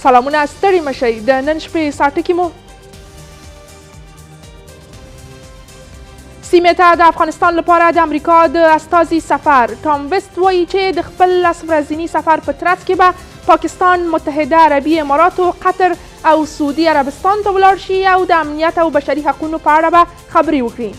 سلامونه، ستړي مه شئ. د نن شپې ساټکي مو سیمې ته د افغانستان لپاره د امریکا د استازي سفر. ټام ویست وایي چې د خپل 10 ورځني سفر په ترڅ کې به پاکستان، متحده عربي اماراتو، قطر او سعودي عربستان ته ولاړ شي او د امنیت او بشري حقونو په اړه به خبرې وکړي.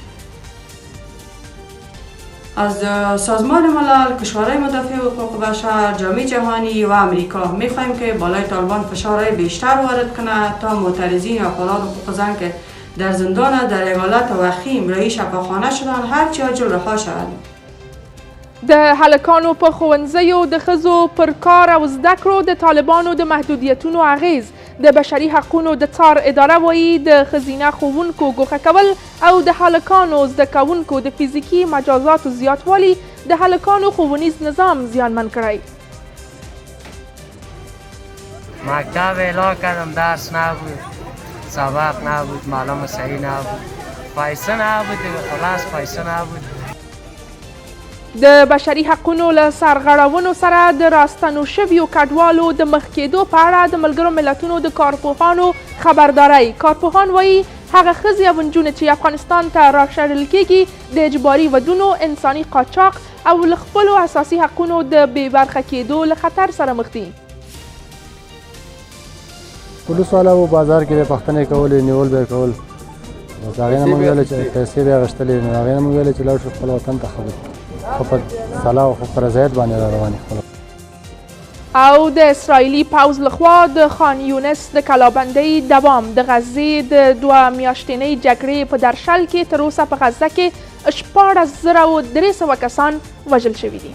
از سازمان ملل، کشورهای مدافع حقوق بشر، جامعه جهانی و امریکا میخواهیم که بالای طالبان فشارهای بیشتر وارد کنه تا معترضین و فعالان حقوق زن که در زندان در یک حالت وخیم رهی شفاخانه شدن هرچی عاجل رها شوند. د هلکانو په ښوونځیو د ښځو پر کار او زده کړو د طالبانو د محدودیتونو اغېز. د بشري حقونو د څار اداره وایي د ښځینه ښوونکو ګوښه کول او د هلکانو زده کوونکو د فزیکي مجازاتو زیاتوالي د هلکانو ښوونیز نظام زیانمن کړی. مکتب اعلا کردم، درس نبود، سبق نبود، معلم صحیح نبود، پیسه نبود دیگه، خلاص پیسه نبود. د بشري حقونو له سرغړونو سره د راستنو شویو کډوالو د مخ کېدو په اړه د ملګرو ملتونو د کارپوهانو خبرداری. کارپوهان وایي هغه ښځې او نجونې چې افغانستان ته راشړل کېږي د اجباري ودونو، انساني قاچاق او له خپلو اساسي حقونو د بې برخه کېدو له خطر سره مخ دي. پولیس والا وو، بازار کې به پوښتنې کولې، نیول به یې کول. بس هغې نه موږ ویل چې پیسې به یې اخیستلې، نو هغې نه موږ ویل چې لاړ شو خپل وطن ته، ښه دی، خو په سلا او خو په رضایت باندې را روان خپل. او د اسرایلی پوځ لخوا د خان یونس د کلابندۍ دوام. د غزې د 2 میاشتنۍ جګړې په درشل کې تر اوسه په غزه کې 16,300 کسان وژل شوي دي.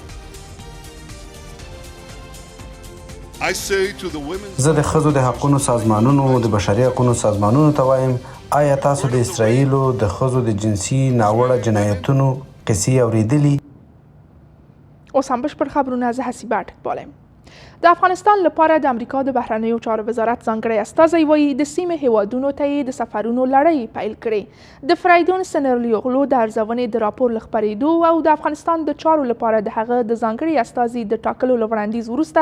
زه د ښځو د حقونو سازمانونو، د بشري حقونو سازمانونو ته وایم، آیا تاسو د اسراییلو د ښځو د جنسي ناوړه جنایتونو قصې اورېدلي؟ اوس هم بشپړ خبرونه، زه حسیبه اټکبال یم. د افغانستان لپاره د امریکا د بهرنیو چارو وزارت ځانګړی استازی وایي د سیمې هیوادونو ته یې د سفرونو لړۍ پیل کړې. د فریدون سنرلیوغلو د ارزونې د راپور له خپرېدو او د افغانستان د چارو لپاره د هغه د ځانګړي استازي د ټاکلو له وړاندیز وروسته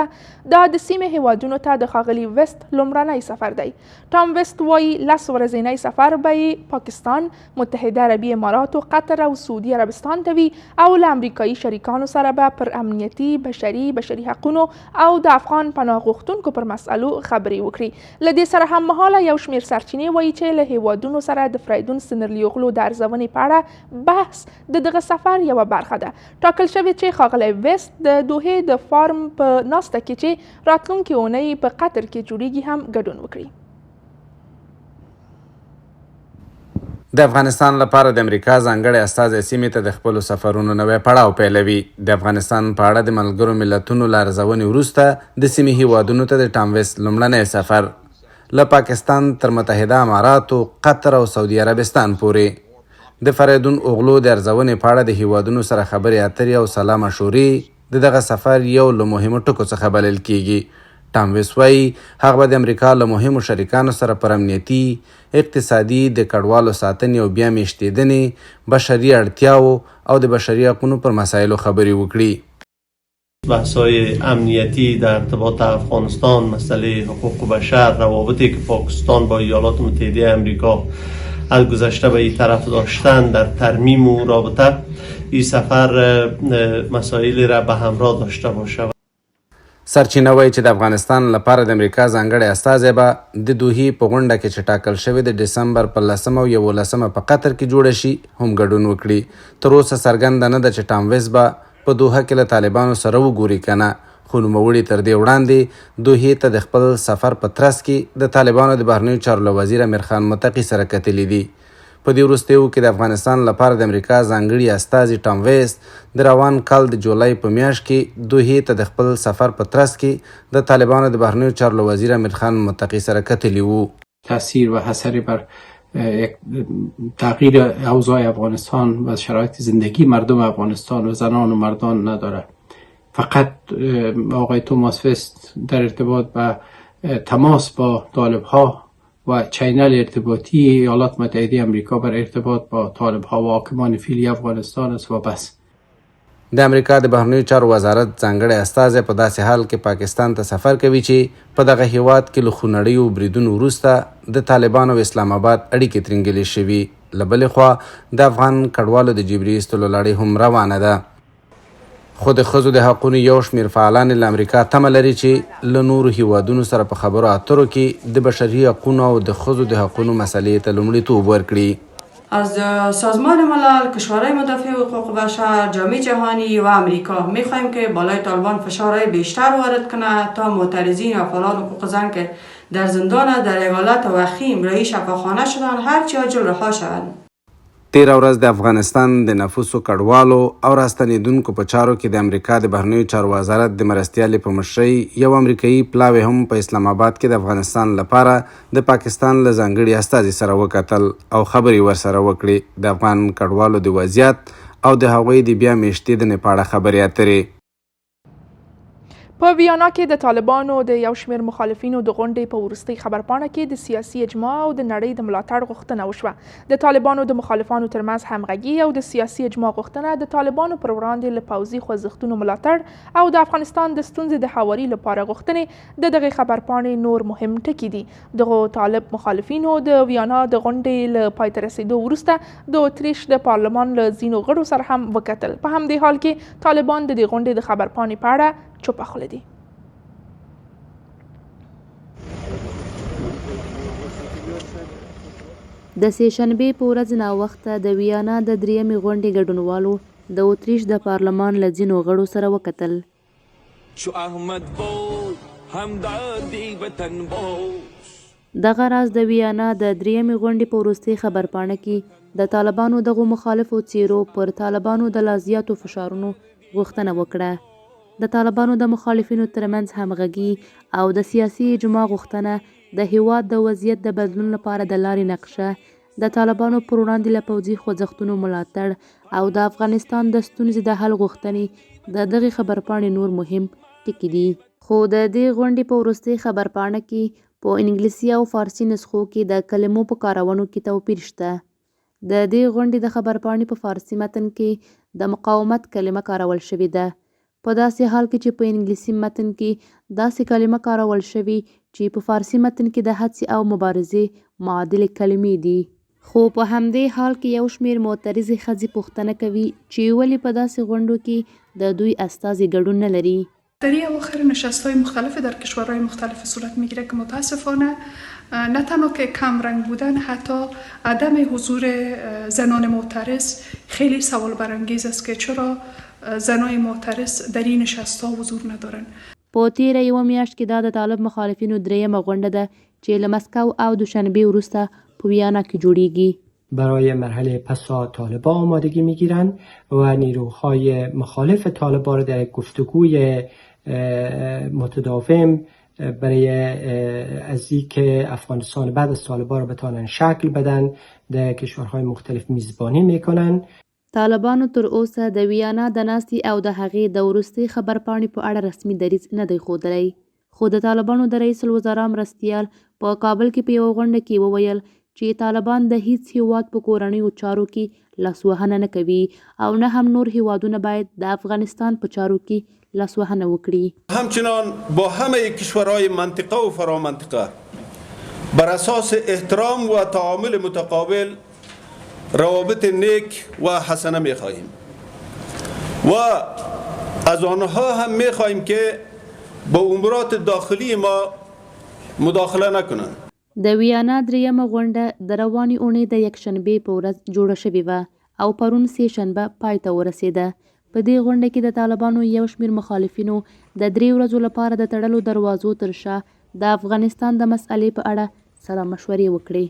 دا د سیمې هیوادونو ته د ښاغلي ویست لومړنی سفر دی. ټام ویست وایي 10 ورځنی سفر به یې پاکستان، متحده عربي اماراتو، قطر او سعودي عربستان ته وي او له امریکایي شریکانو سره به پر امنیتي، بشري، بشري حقونو او د افغان پناه غوښتونکو پر مسئلو خبرې وکړي. له دې سره هم مهاله یو شمېر سرچینې وایي چې له هیوادونو سره د فریدون سنرلیوغلو د ارزونې په اړه بحث د دغه سفر یوه برخه ده. ټاکل شوې چې ښاغلی ویست د دوحې د فارم په ناسته کې چې راتلونکې اونۍ په قطر کې جوړیږي هم ګډون وکړي. د افغانستان لپاره د امریکا ځانګړی استازی سیمې ته د خپلو سفرونو نوی پړاو پیلوي. د افغانستان په اړه د ملګرو ملتونو له ارزونې وروسته د سیمې هیوادونو ته د ټام ویست لومړنی سفر، له پاکستان تر متحده اماراتو، قطر او سعودي عربستان پورې. د فریدون اوغلو د ارزونې په اړه د هیوادونو سره خبرې اترې او سلا مشورې د دغه سفر یو له مهمو ټکو څخه بلل کیږي. ټام ویس وایي هغه به د امریکا له مهمو شریکانو سره پر امنیتي، اقتصادي، د کډوالو ساتنې او بیا میشتېدنې، بشري اړتیاوو او د بشري حقونو پر مسایلو خبرې وکړي. بحث‌های امنیتی در ارتباط افغانستان، مسئله حقوق بشر، روابطی که پاکستان با ایالات متحده امریکا از گذشته به این طرف داشتن در ترمیم و رابطه این سفر مسائل را به همراه داشته باشه. سرچینه وایي چې د افغانستان لپاره د امریکا ځانګړی استازی به د دوحې په غونډه کې چې ټاکل شوې د ډسمبر په 10مه او 11مه په قطر کې جوړه شي هم ګډون وکړي. تر اوسه څرګنده نه ده چې ټام ویس به په دوحه کې له طالبانو سره وګوري که نه، خو نوموړي تر دې وړاندې دوحې ته د خپل سفر په ترڅ کې د طالبانو د بهرنیو چارو له وزیر امیرخان متقي سره کتلي دي. په دې وروستیو کې د افغانستان لپاره د امریکا ځانګړي استازي ټام ویست د روان کال د جولای په میاشت کې دوحې ته د خپل سفر په ترڅ کې د طالبانو د بهرنیو چارو له وزیر امیرخان متقي سره کتلي وو. تاثیر و اثر بر یک تغییر اوضاع افغانستان و شرایط زندگی مردم افغانستان و زنان و مردان نداره. فقط آقای توماس وست در ارتباط به تماس با طالب ها و چینل ارتباطی ایالات متحده امریکا بر ارتباط با طالب ها و حاکمان فعلی افغانستان است و بس. د امریکا د بهرنیو چارو وزارت ځانګړی استازی په داسې حال کې پاکستان ته سفر کوي چې په دغه هېواد کې له خونړیو بریدونو وروسته د طالبانو او اسلام اباد اړیکې ترینګلې شوي. له بلې خوا د افغان کډوالو د جبري ایستلو لړۍ هم روانه ده. خو د ښځو د حقونو یو شمېر فعالانې له امریکا تمه لري چې له نورو هېوادونو سره په خبرو اترو کې د بشري حقونو او د ښځو د حقونو مسئلې ته لومړیتوب ورکړي. از سازمان ملل، کشورهای مدافع حقوق بشر، جامعه جهانی و امریکا میخواهیم که بالای طالبان فشارهای بیشتر وارد کنه تا معترضین و فعالان حقوق زن که در زندان در یک حالت وخیم راهی شفاخانه شدند هرچه عاجل رها شوند. تېره ورځ د افغانستان د نفوسو، کډوالو او راستنېدونکو په چارو کې د امریکا د بهرنیو چارو وزارت د مرستیالې په مشرۍ یو امریکايي پلاوي هم په اسلام اباد کې د افغانستان لپاره د پاکستان له ځانګړي استازي سره وکتل او خبرې ورسره وکړې د افغان کډوالو د وضعیت او د هغوی د بیا مېشتېدنې په اړه خبرې اترې. په ویانا کې د طالبانو د یو شمېر مخالفینو د غونډې په وروستۍ خبرپاڼه کې د سیاسي اجماع او د نړۍ د ملاتړ غوښتنه وشوه. د طالبانو د مخالفانو ترمنځ همغږي او د سیاسي اجماع غوښتنه د طالبانو پر وړاندې له پوځي خوځښتونو ملاتړ او د افغانستان د ستونزې د هواري لپاره غوښتنې د دغې خبرپاڼې نور مهم ټکي دي. دغو طالب مخالفینو د ویانا د غونډې له پای ته رسېدو وروسته د اتریش د پارلمان له ځینو غړو سره هم وکتل. په همدې حال کې طالبان د دې غونډې د خبرپاڼې په اړه چوپه خوله دي. د سې شنبې په ورځ ناوخته د ویانا د درېیمې غونډې ګډونوالو د اتریش د پارلمان له ځینو غړو سره وکتل. چو احمد بود همدا دی وطن بوس. دغه راز د ویانا د درېیمې غونډې په وروستۍ خبرپاڼه کې د طالبانو دغو مخالفو څېرو پر طالبانو د لازیاتو فشارونو غوښتنه وکړه. د طالبانو د مخالفینو ترمنځ همغږي او د سیاسي اجماع غوښتنه د هېواد د وضعیت د بدلون لپاره د لارې نقشه د طالبانو پر وړاندې له پوځي خوځښتونو ملاتړ او د افغانستان د ستونزې د حل غوښتنې د دغې خبرپاڼې نور مهم ټکي دي. خو د دې غونډې په وروستۍ خبرپاڼه کې په انګلیسي او فارسي نسخو کې د کلمو په کارونو کې توپیر شته. د دې غونډې د خبرپاڼې په فارسي متن کې د مقاومت کلمه کارول شوې ده، په داسې حال کې چې په انګلیسي متن کې داسې کلمه کارول شوې چې په فارسي متن کې د هڅې او مبارزې معادلې کلمې دي. خو په همدې حال کې یو شمېر معترضې ښځې پوښتنه کوي چې ولې په داسې غونډو کې د دوی استازي ګډون نه لري؟ در این اواخر نشست های مختلف در کشورهای مختلف صورت میگیره که متاسفانه نه تنها که کم رنگ بودن حتی عدم حضور زنان معترض خیلی سوال برانگیز است که چرا زنای معترض در این نشست ها حضور ندارند. په تېره یوه میاشت کې دا د طالب مخالفینو درېیمه غونډه ده چې له مسکو او دوشنبې وروسته په ویانا کې جوړېږي. برای مرحله پسا طالبا آمادگی میگیرند و نیروهای مخالف طالبا را در گفتگوی متداوم برای از که افغانستان بعد از طالبا را بتانن شکل بدن در کشورهای مختلف میزبانی میکنن. طالبانو تر اوسه د ویانا د ناستې او د هغې د وروستۍ خبرپاڼې په اړه رسمي دریځ نه دی ښودلی. خو د طالبانو د رئیس الوزرا مرستیال په کابل کې په یوه غونډه کې وویل چې طالبان د هیڅ هیواد په کورنیو چارو کې لاسوهنه نه کوي او نه هم نور هیوادونه باید د افغانستان په چارو کې لاسوهنه وکړي. همچنان با همه کشورهای منطقه و فرامنطقه بر اساس احترام و تعامل متقابل روابط نیک و حسنه میخواهیم و از آنها هم میخواهیم که با امورات داخلی ما مداخله نکنند. د ویانا درېیمه غونډه د روانې اونۍ د یکشنبې په ورځ جوړه شوې وه او پرون سې شنبه پای ته ورسېده. په دې غونډه کې د طالبانو یو شمېر مخالفینو د درې ورځو لپاره د تړلو دروازو تر شا د افغانستان د مسئلې په اړه سلا مشورې وکړې.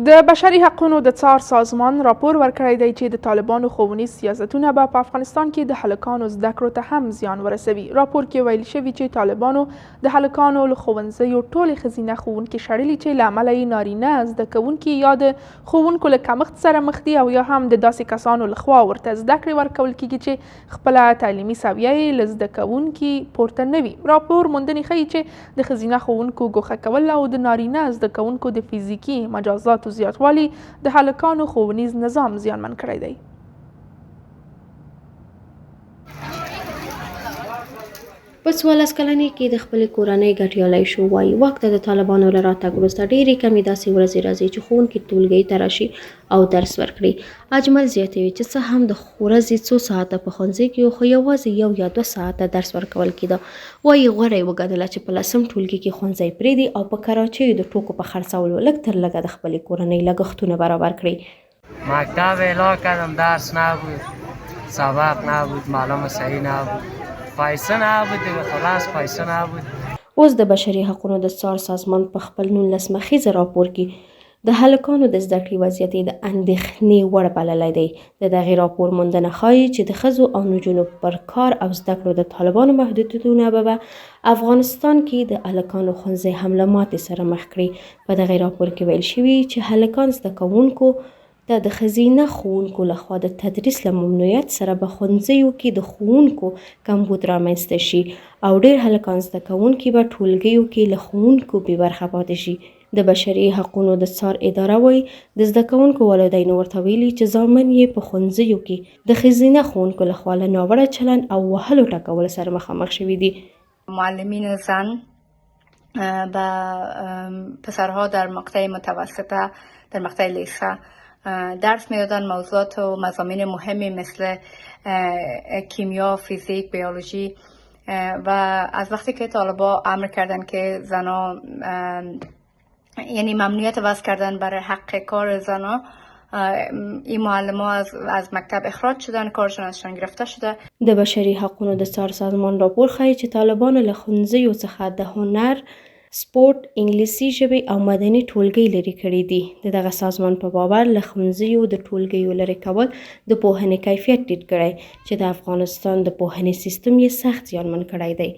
د بشري حقونو د څار سازمان راپور ورکړی دی چې د طالبانو ښوونیز سیاستونه به په افغانستان کې د هلکانو زده کړو ته هم زیان ورسوي. راپور کې ویل شوي چې طالبانو د هلکانو له ښوونځیو ټولې ښځینه ښوونکې شړلي چې له امله یې نارینه زده کوونکي یا د ښوونکو له کمښت سره مخ دي او یا هم د داسې کسانو له خوا ورته زده کړې ورکول کیږي چې خپله تعلیمي سویه یې له زده کوونکي پورته نه وي. راپور موندنې ښيي چې د ښځینه ښوونکو ګوښه کول او د نارینه زده کوونکو د فزیکي مجازاتو زیاتوالي د هلکانو ښوونیز نظام زیانمن کړی دی. په 14 کلنۍ کې د خپلې کورنۍ ګټیالی شو، وايي، واک ته د طالبانو له راتګ وروسته ډېرې کمې داسې ورځې راځي چې ښوونکي ټولګي ته راشي او درس ورکړي. اجمل زیاتوي چې څه هم د ورځې څو ساعته په ښوونځي کې و، خو یوازې یو یا دوه ساعته درس ورکول کېده. وايي، غوره یې وګڼله چې په لسم ټولګي کې ښوونځی پرېږدي او په کراچیو د ټوکو په خرڅولو لږ تر لږه د خپلې کورنۍ لګښتونه برابر کړي. مکتب اعلا کردم درس نبود سبق نبود معلم صحیح نبود پیسه نبود دیگه خلاص پیسه نبود. اوس د بشري حقونو د څار سازمان په خپل 19 مخیز راپور کې د هلکانو د زده کړې وضعیت یې د اندېښنې وړ بللی دی. د دغې راپور موندنه ښايي چې د ښځو او نجونو پر کار او زده کړو د طالبانو محدودیتونه به به افغانستان کې د هلکانو ښوونځی هم له ماتې سره مخ کړي. په دغې راپور کې ویل شوي چې هلکان زده کوونکو ته د ښځینه ښوونکو لخوا د تدریس له ممنوعیت سره به ښوونځیو کې د ښوونکو کمبود رامنځته شي او ډېر هلکان زده کوونکي به ټولګیو کې له ښوونکو بې برخه پاتې شي. د بشري حقونو د څار اداره وايي، د زده کوونکو والدینو ورته ویلي چې زامن یې په ښوونځیو کې د ښځینه ښوونکو لخوا له ناوړه چلند او وهلو ټکولو سره مخامخ شوي دي. معلمین زن به پسرها در مقطع متوسطه در مقطع لیسه درس میدادن موضوعات و مضامین مهمی مثل کیمیا، فیزیک، بیولوژی و از وقتی که طالبا امر کردن که زنا یعنی ممنوعیت وضع کردن برای حق کار زنا این معلم ها از, از مکتب اخراج شدن کارشان ازشان گرفته شده. د بشري حقونو د څار سازمان راپور ښيي چې طالبانو له ښوونځیو څخه د هنر، سپورت، انګلیسي ژبې او مدني ټولګي لرې کړي دي. د دغه سازمان په باور له ښوونځیو د ټولګیو لرې کول د پوهنې کیفیت ټیټ کړی چې د افغانستان د پوهنې سیستم یې سخت زیانمن کړی دی.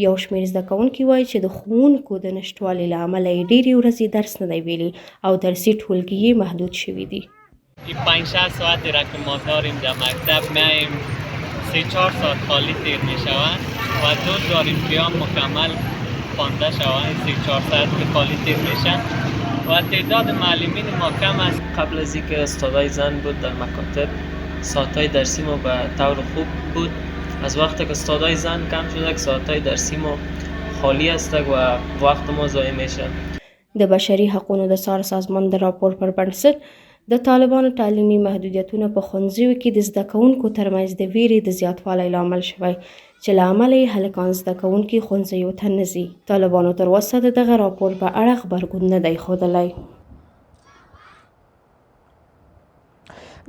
یو شمېر زده کوونکي وايي چې د ښوونکو د نشتوالي له امله یې ډېرې ورځې درس نه دی ویلي او درسي ټولګي یې محدود شوي دي. این 5 6 ساعتی را که ما داریم در مکتب میاییم 3 4 ساعت خالی تیر می شود و دوست داریم که هم مکمل خوانده شود. 3 4 ساعت که خالی تیر میشه و تعداد معلمین ما کم است. قبل از اینکه استادای زن بود در مکاتب ساعتهای درسی ما به طور خوب بود. از وقتی که استادای زن کم شده که ساعتهای درسی ما خالی است و وقت ما ضایع میشه. د بشري حقونو د څار سازمان د راپور پر بنسټ، د طالبانو تعلیمي محدودیتونه په ښوونځیو کې د زده کوونکو ترمنځ د ویرې د زیاتوالي لامل شوی چې له امله یې هلکان زده کوونکي ښوونځیو ته نه ځي. طالبانو تر اوسه د دغه راپور په اړه غبرګون نه دی ښودلی.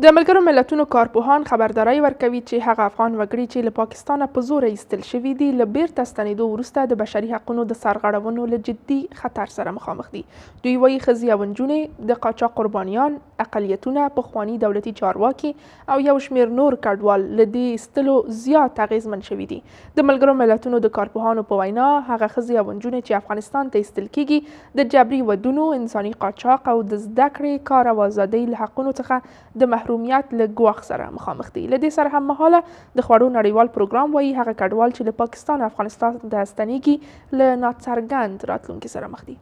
د ملګرو ملتونو کارپوهان خبرداری ورکوي چې هغه افغان وګړي چې له پاکستانه په زوره ایستل شوي دي، له بیرته ستنېدو وروسته د بشري حقونو د سرغړونو له جدي خطر سره مخامخ دي. دوی وایي ښځې او نجونې، د قاچاق قربانیان، اقلیتونه، پخواني دولتي چارواکي او یو شمېر نور کډوال له دې ایستلو زیات اغېزمن شوي دي. د ملګرو ملتونو د کارپوهانو په وینا، هغه ښځې او نجونې چې افغانستان ته ایستل کېږي، د جبري ودونو، انساني قاچاق او د زده کړې، کار او ازادۍ له حقونو څخه د محرومیت له ګواښ سره مخامخ دي. له دې سره هم مهاله د خوړو نړیوال پروګرام وایي، هغه کډوال چې له پاکستانه افغانستان ته ستنېږي، له ناڅرګند راتلونکي سره مخ دي.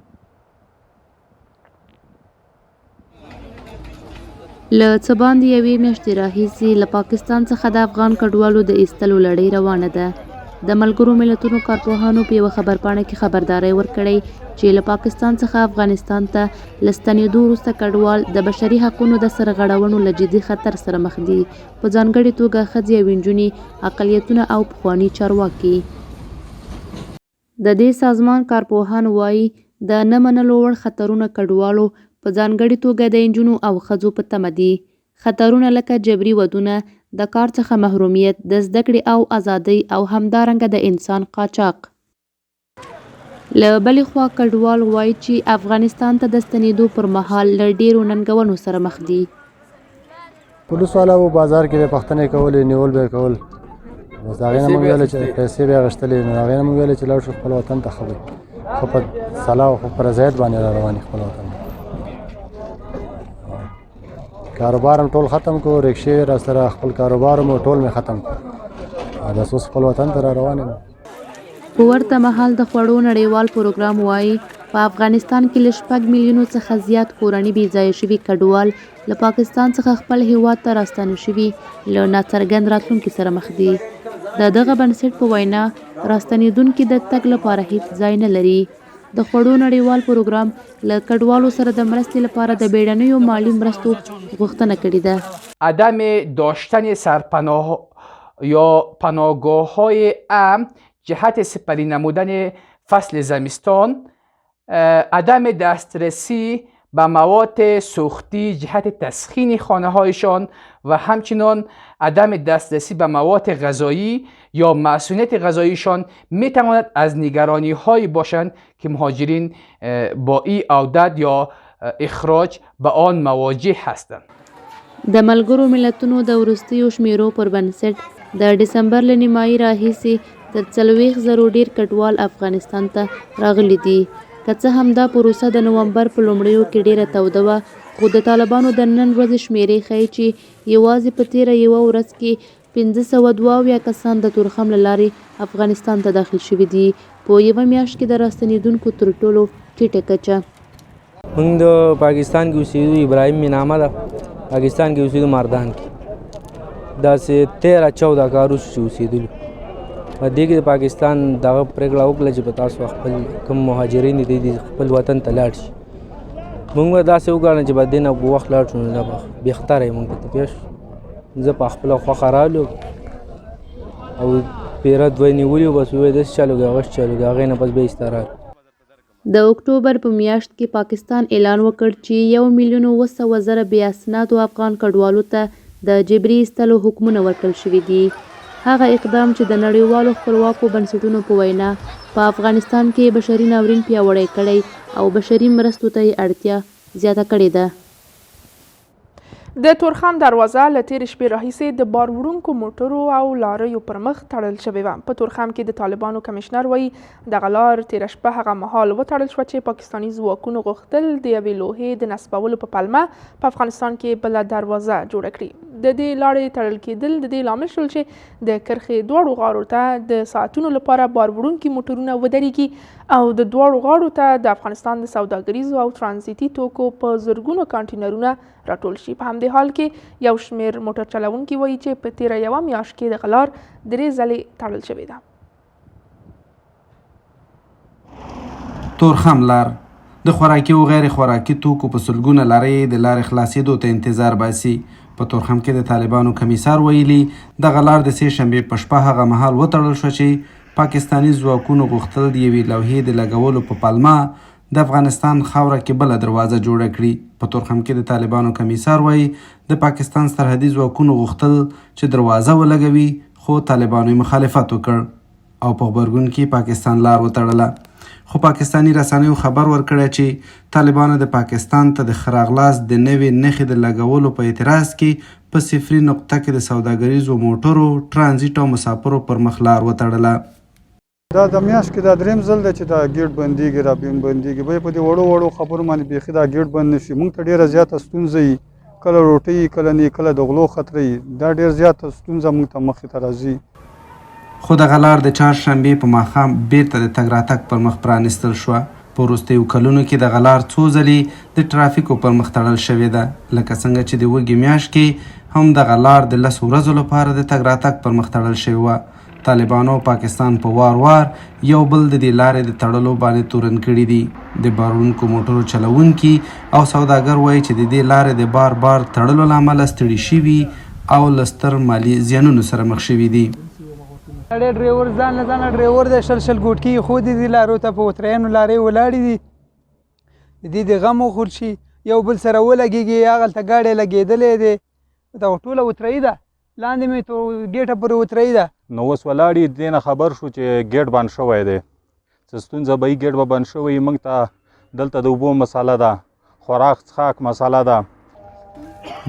له څه باندې یوې میاشتې راهیسې له پاکستان څخه د افغان کډوالو د ایستلو لړۍ روانه ده. د ملګرو ملتونو کارپوهانو په یوه خبرپاڼه کې خبرداری ورکړی چې له پاکستان څخه افغانستان ته له ستنېدو وروسته کډوال د بشري حقونو د سرغړونو له جدي خطر سره مخ دي، په ځانګړې توګه ښځې او نجونې، اقلیتونه او پخواني چارواکي. د دې سازمان کارپوهان وايي، د نه منلو وړ خطرونه کډوالو، په ځانګړې توګه د نجونو او ښځو په تمه دي. خطرونه لکه جبري ودونه، د کار څخه محرومیت، د زده کړې او ازادۍ او همدارنګه د انسان قاچاق. له بلې خوا کډوال وايي چې افغانستان ته د ستنېدو پر مهال له ډېرو ننګونو سره مخ دي. پولیس والا وو بازار کې به پښتنې کولې، نیول به کول. بس د هغې نه موږ ویل چې پیسې به یې اخیستلې، نو د هغې نه موږ ویل چې لاړ شو خپل وطن ته، ښه دی، خو په سلا او په رضایت باندې را روان خپل وطن ته. کاروبار هم ټول ختم کو، ریکشې را سره خپل کاروبار مو ټول مې ختم کو، بس اوس خپل وطن ته را روان یم. په ورته مهال د خوړو نړیوال پروګرام وايي، په افغانستان کې له شپږ میلیونو څخه زیات کورني بې ځایه شوي کډوال له پاکستان څخه خپل هېواد ته راستانه شوي، له ناڅرګند راتلونکي سره مخ دي. د دغه بنسټ په وینا، راستنېدونکي د تګ لپاره هېڅ ځای نه لري. د خوړو نړیوال پروګرام له کډوالو سره د مرستې لپاره د بېړنیو مالي مرستو غوښتنه کړې ده. عدم داشتن سرپناه یا پناهگاه های امن جهت سپری نمودن فصل زمستان، عدم دسترسی به مواد سوختی جهت تسخین خانه هایشان و همچنان عدم دسترسی به مواد غذایی یا معصونیت غذاییشان می تواند از نگرانی های باشند که مهاجرین با این عودت یا اخراج به آن مواجه هستند. د ملګرو ملتونو د وروستیو شمېرو پر بنسټ، د ډسمبر له نیمايي راهیسې تر 40 زرو ډېر کډوال افغانستان ته راغلي دي. که څه هم دا پروسه د نومبر په لومړیو کې ډېره توده وه، خو د طالبانو د نن ورځې شمېرې ښيي چې یوازې په تېره یوه ورځ کې 572 کسان د تورخم له لارې افغانستان ته داخل شوي دي، په یوه میاشت کې د راستنېدونکو تر ټولو ټیټه کچه. موږ د پاکستان کې اوسېدو، ابراهیم مې نامه ده، پاکستان کې اوسېدو، مردان کې داسې 13 14 کال وشو چې اوسېدلو. په دې کې د پاکستان دغه پرېکړه وکړه چې په تاسو خپل کوم مهاجرین دي دې خپل وطن ته لاړ شي. موږ به داسې وګڼو چې په دې نه په وخت لاړ شو نو دا به بهتره وي موږ ته پېښ شو. زه په خپله خوښه رالو او پیره دوی نیولي وو، بس وویل داسې چلو کې هغسې چلو کې، هغې نه پس بیا ایسته رالو. د اکټوبر په میاشت کې پاکستان اعلان وکړ چې یو میلیون 700,000 بې اسنادو افغان کډوالو ته د جبري ایستلو حکمونه ورکړل شوي دي. هغه اقدام چې د نړیوالو خپلواکو بنسټونو په وینا په افغانستان کې یې بشري ناورین پیاوړی کړی او بشري مرستو ته یې اړتیا زیاته کړې ده. د تورخم دروازه له تېرې شپې راهیسې د بار وړونکو موټرو او لاریو پر مخ تړل شوې وه. په تورخم کې د طالبانو کمشنر وایي، دغه لار تېره شپه هغه مهال وتړل شوه چې پاکستاني ځواکونو غوښتل د یوې لوحې د نصبولو په پلمه په افغانستان کې بله دروازه جوړه کړي. د دې لارې تړل کېدل د دې لامل شول چې د کرښې دواړو غاړو ته د ساعتونو لپاره بار وړونکي موټرونه ودرېږي او د دواړو غاړو ته د افغانستان د سوداګریزو او ترانزیتي توکو په زرګونو کانټینرونه راټول شي. په همدې حال کې یو شمېر موټر چلوونکي وایي چې په تېره یوه میاشت کې دغه لار درې ځلې تړل شوې ده. تورخم لار د خوراکي او غیر خوراکي توکو په سلګونه لارۍ د لارې خلاصېدو ته انتظار باسي. په تورخم کې د طالبانو کمیسار ویلي، دغه لار د سې شنبې په شپه هغه مهال وتړل شوه چې پاکستاني ځواکونو غوښتل د یوې لوحې د لګولو په پلمه د افغانستان خاوره کې بله دروازه جوړه کړي. په تورخم کې د طالبانو کمیسار وايي، د پاکستان سرحدي ځواکونو غوښتل چې دروازه ولګوي، خو طالبانو یې مخالفت وکړ او په غبرګون کې پاکستان لار وتړله. خو پاکستاني رسنیو خبر ورکړی چې طالبانو د پاکستان ته د ښه راغلاست د نوې نښې د لګولو په اعتراض کې په صفري نقطه کې د سوداګریزو موټرو، ترانزیټ او مساپرو پر مخ لار وتړله. دا د میاشت کې دا دریم ځل دی چې دا ګیټ بندیږي را بندیږي به په دې وړو وړو خبرو باندې بیخي دا ګیټ بند نشي مونږ ته ډیره زیاته ستونزه وي کله روټۍ کله نه کله د غلو خطر وي دا ډیر زیاته ستونزه مونږ ته مخې ته راځي. خو دغه لار د چهارشنبې په ماښام بیرته د تګ راتګ پر مخ پرانیستل شوه. په وروستیو کلونو کې دغه لار څو ځلې د ترافیکو پر مخ تړل شوې ده. لکه څنګه چې د وږي میاشت کې هم دغه لار د لسو ورځو لپاره د تګ راتګ پر مخ تړل شوې وه. طالبانو او پاکستان په وار وار یو بل د دې لارې د تړلو باندې تورن کړي دي. د بار وړونکو موټرو چلوونکي او سوداګر وايي چې د دې لارې د بار بار تړلو له امله ستړي شوي او له ستر مالي زیانونو سره مخ شوي دي. سړی ډریور ځان له ځانه ډریور دی، شل شل ګوټکې یې ښودې دي لارو ته، په اتریانو لارۍ ولاړې دي، د دې د غم وخور شي، یو بل سره ولګېږي، هغلته ګاډی لګېدلی دی، دا ټوله اترایي ده. لاندې مې تر ګېټه پورې وترۍ ده. نو اوس ولاړ یو، دې نه خبر شو چې ګېټ بند شوی دی، څه ستونزه به وي، ګېټ به بند شوی وي. موږ ته دلته د اوبو مسله ده، خوراک څښاک مسله ده.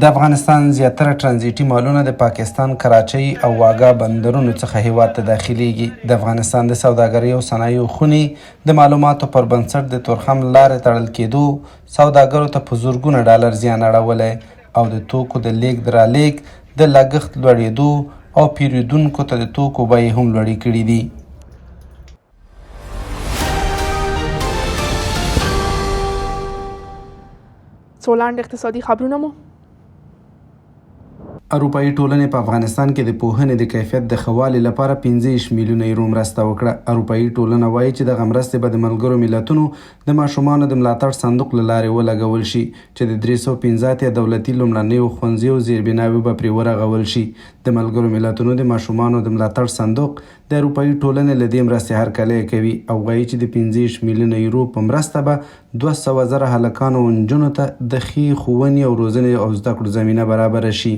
د افغانستان زیاتره ترانزیټي مالونه د پاکستان کراچۍ او واګا بندرونو څخه هېواد ته داخلېږي. د افغانستان د سوداګرۍ او صنایعو خونې د معلوماتو پر بنسټ د تورخم لارې تړل کېدو سوداګرو ته په زرګونه ډالر زیان اړولی او د توکو د لېږد رالېږد د لګښت لوړېدو او پېرودونکو ته د توکو بیې هم لوړې کړې دي. څو لنډ اقتصادي خبرونه مو. اروپايي ټولنې په افغانستان کې د پوهنې د کیفیت د ښه والي لپاره 25 میلیونه یورو مرسته وکړه. اروپايي ټولنه وايي چې دغه مرستې به د ملګرو ملتونو د ماشومانو د ملاتړ صندوق له لارې ولګول شي چې د 385 دولتي لومړنیو ښوونځیو زیربناوې به پرې ورغول شي. د ملګرو ملتونو د ماشومانو د ملاتړ صندوق د اروپايي ټولنې له دې مرستې هرکلی کوي او وايي چې د 25 میلیونه یورو په مرسته به 200 زره هلکانو او نجونو ته د ښې ښوونې او روزنې او زده کړو زمینه برابره شي.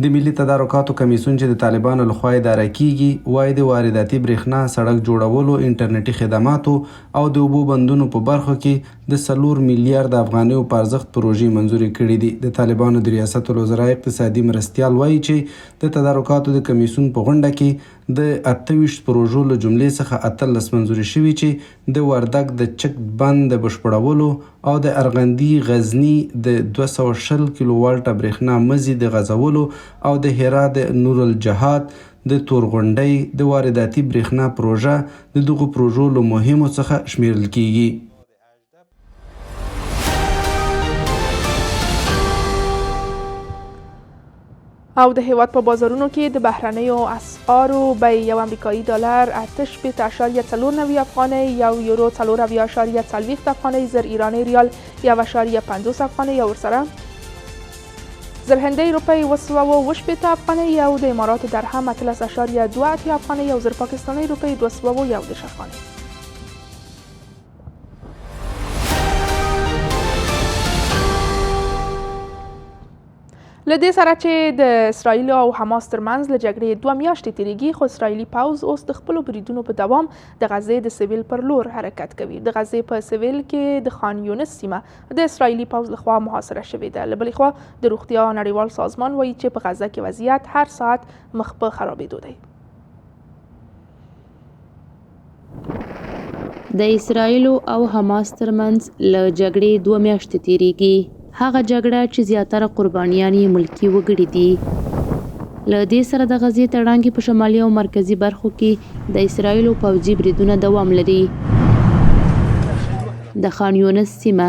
د ملي تدارکاتو کمیسیون چې د طالبانو له خوا اداره کیږي، وايي د وارداتي برښنا، سړک جوړولو، انټرنیټي خدماتو او د اوبو بندونو په برخو کې د څلور میلیارده افغانیو په ارزښت پروژې منظورې کړې دي. د طالبانو د ریاست الوزرا اقتصادي مرستیال وايي چې د تدارکاتو د کمیسیون په غونډه کې د 28 پروژو له جملې څخه 18 منظورې شوي چې د وردګ د چک بند د بشپړولو او د ارغندي غزني د 220 کیلو والټه برېښنا مزي د غځولو او د هرات د نورالجهاد د تورغونډۍ د وارداتي برېښنا پروژه د دغو پروژو له مهمو څخه شمېرل کېږي. او د هیواد په بازارونو کې د بهرنیو اسعارو بیې یو امریکایي ډالر 68.94 افغانۍ، یو یورو 74.40 افغانۍ، زر ایراني ریال 1.50 افغانۍ او ورسره زر هندۍ روپۍ 767 افغانۍ او د اماراتو درهم 18.82 افغانۍ او زر پاکستانۍ روپۍ 231 افغانۍ. له دې سره چې د اسراییل او حماس ترمنځ له جګړې دوه میاشتې تېرېږي، خو اسراییلي پوځ اوس د خپلو بریدونو په دوام د غزې د سویل پر لور حرکت کوي. د غزې په سویل کې د خان یونس سیمه د اسراییلي پوځ لخوا محاصره شوې ده. له بلې خوا د روغتیا نړیوال سازمان وایي چې په غزه کې وضعیت هر ساعت مخ په خرابېدو دی. د اسراییلو او حماس ترمنځ له جګړې دوه میاشتې تېرېږي، هغه جګړه چې زیاتره قربانیان یې ملکي وګړي دي. له دې سره د غزې تړانګې په شمالي او مرکزي برخو کې د اسراییلو پوځي بریدونه دوام لري. د خان یونس سیمه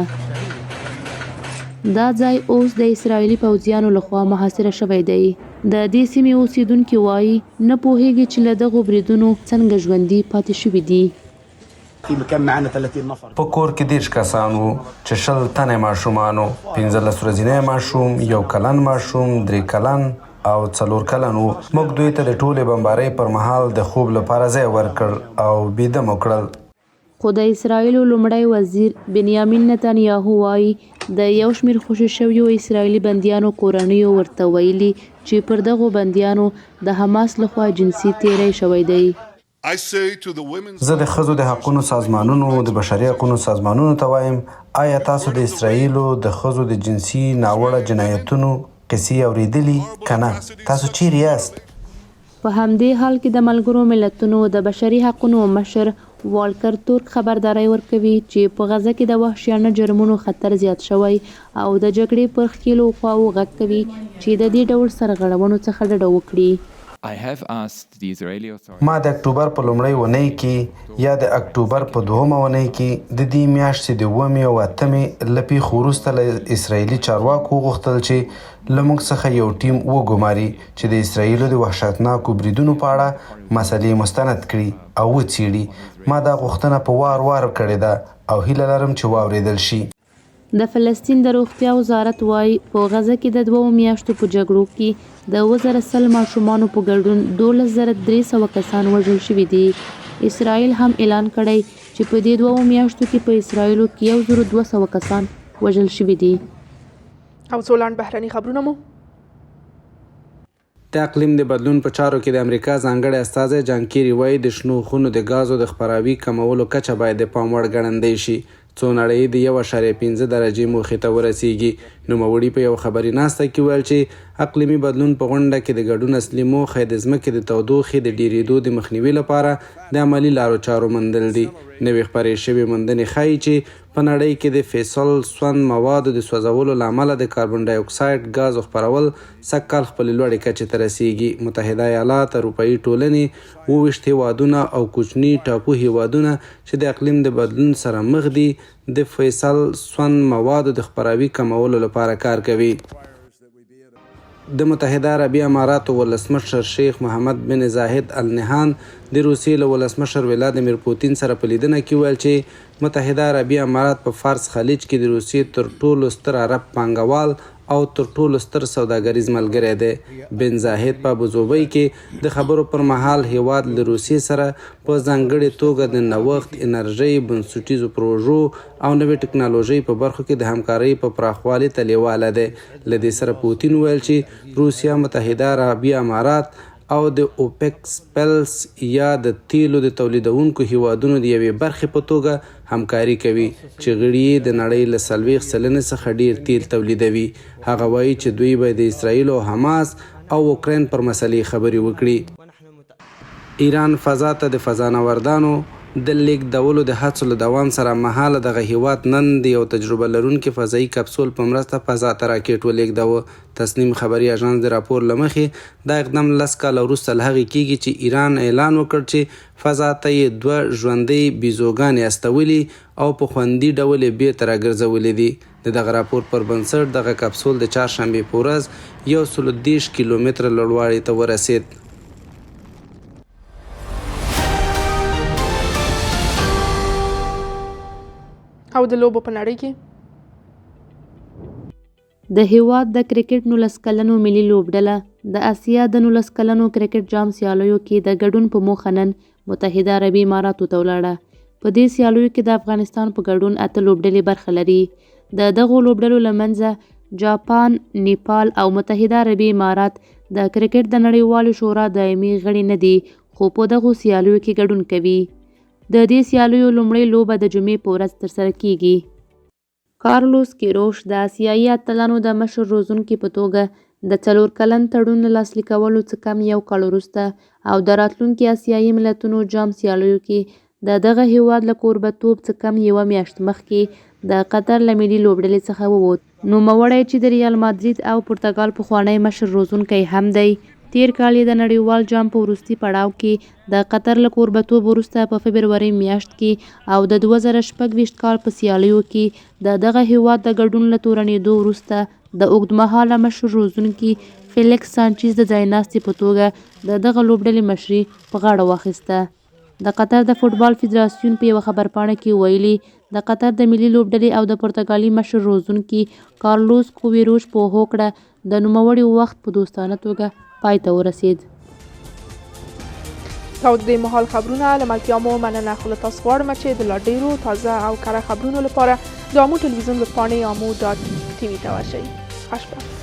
دا ځای اوس د اسراییلي پوځیانو له خوا محاصره شوی دی. د دې سیمې اوسېدونکي وايي، نه پوهېږي چې له دغو بریدونو څنګه ژوندي پاتې شوي دي. په کور کې 30 کسان وو چې 20 تنه ماشومان وو، 15 ورځنی ماشوم، یو کلن ماشوم، درې کلن او څلور کلن وو. موږ دوی ته د ټولې بمبارۍ پر مهال د خوب لپاره ځای ورکړ او بیده مو کړل. خو د اسراییلو لومړی وزیر بنیامین نتانیاهو وايي، د یو شمېر خوشې شویو اسراییلي بندیانو کورنیو ورته ویلي چې پر دغو بندیانو د حماس له خوا جنسي تېری شوی دی. زه د ښځو د حقونو سازمانونو، د بشري حقونو سازمانونو ته وایم، ایا تاسو د اسراییلو د ښځو د جنسي ناوړه جنایتونو قصې اورېدلي که نه؟ تاسو چېرې یاست؟ په همدې حال کې د ملګرو ملتونو د بشري حقونو مشر والکر تورک خبرداری ورکوي چې په غزه کې د وحشیانه جرمونو خطر زیات شوی او د جګړې پر ښکېلو خواوو غږ کوي چې د دې ډول سرغړونو څخه ډډه وکړي. ما د اکټوبر په لومړۍ اونۍ کې یا د اکټوبر په دوهمه اونۍ کې د دې میاشتې د اوومې او اتمې له پېښو وروسته له اسراییلي چارواکو وغوښتل چې له موږ څخه یو ټیم وګماري چې د اسراییلو د وحشتناکو بریدونو په اړه مسلې مستند کړي او وڅېړي. ما دا غوښتنه په وار وار کړې ده او هیله لرم چې واورېدل شي. د فلسطین د روغتیا وزارت وايي، په غزه کې د دوو میاشتو په جګړو کې د 7100 ماشومانو په ګډون 12300 کسان وژل شوي دي. اسراییل هم اعلان کړی چې په دې دوو میاشتو کې په اسراییلو کې 1200 کسان وژل شوي دي. او څو لنډ بهرني خبرونه مو. د اقلیم د بدلون په چارو کې د امریکا ځانګړی استازی جان کیري وايي، د شنو خونو د ګازو د خپراوي کمولو کچه باید د پام وړ ګړندۍ شي، څو نړۍ د 1.5 درجې موخې ته ورسېږي. نوموړي په یوه خبري ناسته کې وویل چې اقلیمي بدلون په غونډه کې د ګډون اصلي موخه د ځمکې د تودوخې د ډېرېدو د مخنیوي لپاره د عملي لارو چارو موندل دي. نوې خپرې شوې موندنې ښايي چې په نړۍ کې د فیسل سون موادو د سوځولو له امله د کاربن ډای اکسایډ ګازو خپرول سږ کال خپلې لوړې کچې ته رسېږي. متحده ایالات، اروپايي ټولنې، 27 هېوادونه او کوچني ټاپو هېوادونه چې د اقلیم د بدلون سره مخ دي، د فیسل سون موادو د خپراوي کمولو لپاره کار کوي. د متحده عربي اماراتو ولسمشر شیخ محمد بن زاهد النهان د روسیې له ولسمشر ولادیمیر پوتین سره په لیدنه کې وویل چې متحده عربي امارات په فارس خلیج کې د روسیې تر ټولو ستر عرب پانګوال او تر ټولو ستر سوداګریز ملګری دی. بن زاهد په ابوظبۍ کې د خبرو پر مهال هېواد له روسیې سره په ځانګړې توګه د نوښت، انرژۍ، بنسټیزو پروژو او نوې ټکنالوژۍ په برخو کې د همکارۍ په پراخوالي ته لېواله دی. له دې سره پوتین وویل چې روسیه، متحده عربي امارات او د اوپکس پلس یا د تیلو د تولیدونکو هیوادونو د یوې برخې په توګه همکاري کوي چې غړي یې د نړۍ له 40 سلنې څخه ډیر تیل تولیدوي. هغه وایي چې دوی به د اسراییل او حماس او اوکراین پر مسلې خبرې وکړي. ایران فضا ته د فضانوردانو د لېږدولو د هڅو له دوام سره هممهاله دغه هېواد نن د یو تجربه لرونکي فضايي کپسول په مرسته فضا ته راکټ ولېږدوه. تسنیم خبري اژانس د راپور له مخې، دا اقدام لس کاله وروسته له هغې کېږي چې ایران اعلان وکړ چې فضا ته یې دوه ژوندۍ بیزوګانې استولي او په خوندي ډول یې بېرته راګرځولي دي. د دغه راپور پر بنسټ، دغه کپسول د چهارشنبې په ورځ 130 کیلو متره لوړوالي ته ورسېد. او د لوبو په نړۍ کې د هېواد د کرکټ 19 کلنو ملي لوبډله د اسیا د 19 کلنو کرکټ جام سیالیو کې د ګډون په موخه نن متحده عربي اماراتو ته ولاړه. په دې سیالیو کې د افغانستان په ګډون اته لوبډلې برخه لري. د دغو لوبډلو له منځه جاپان، نیپال او متحده عربي امارات د کرکټ د نړیوالې شورا دایمي غړي نه دي، خو په دغو سیالیو کې ګډون کوي. د دې سیالیو لومړۍ لوبه د جمعې په ورځ ترسره کیږي. کارلوس کیروش د اسیايي اتلانو د مشر روزونکي په توګه د څلور کلن تړون له لاسلیکولو څه کم یو کال وروسته او د راتلونکي اسیايي ملتونو جام سیالیو کې د دغه هېواد له کوربه توب څه کم یوه میاشت مخکې د قطر له ملي لوبډلې څخه ووت. نوموړی چې د ریال مادرید او پرتګال پخوانی مشر روزونکی هم دی، تېر کال یې د نړیوال جام په وروستي پړاو کې د قطر له کوربهتوب وروسته په فبرورۍ میاشت کې او د 2026 کال په سیالیو کې د دغه هېواد د ګډون له تورنېدو وروسته د اوږدمهاله مشر روزونکي فیلیکس سانچیز د ځایناستي په توګه د دغه لوبډلې مشري په غاړه واخیسته. د قطر د فوټبال فدراسیون په یوه خبرپاڼه کې ویلي، د قطر د ملي لوبډلې او د پرتګالي مشر روزونکي کارلوس کویروش په هوکړه د نوموړي وخت په دوستانه توګه پای ته ورسېد. او د دې مهال خبرونه له ملتیا مو مننه، خو له تاسو غواړم چې د لا ډیرو تازه او کره خبرونو لپاره د آمو ټلویزیون ویبپاڼې آمو ډاټ ټي وي ته ورشئ. ښه شپه.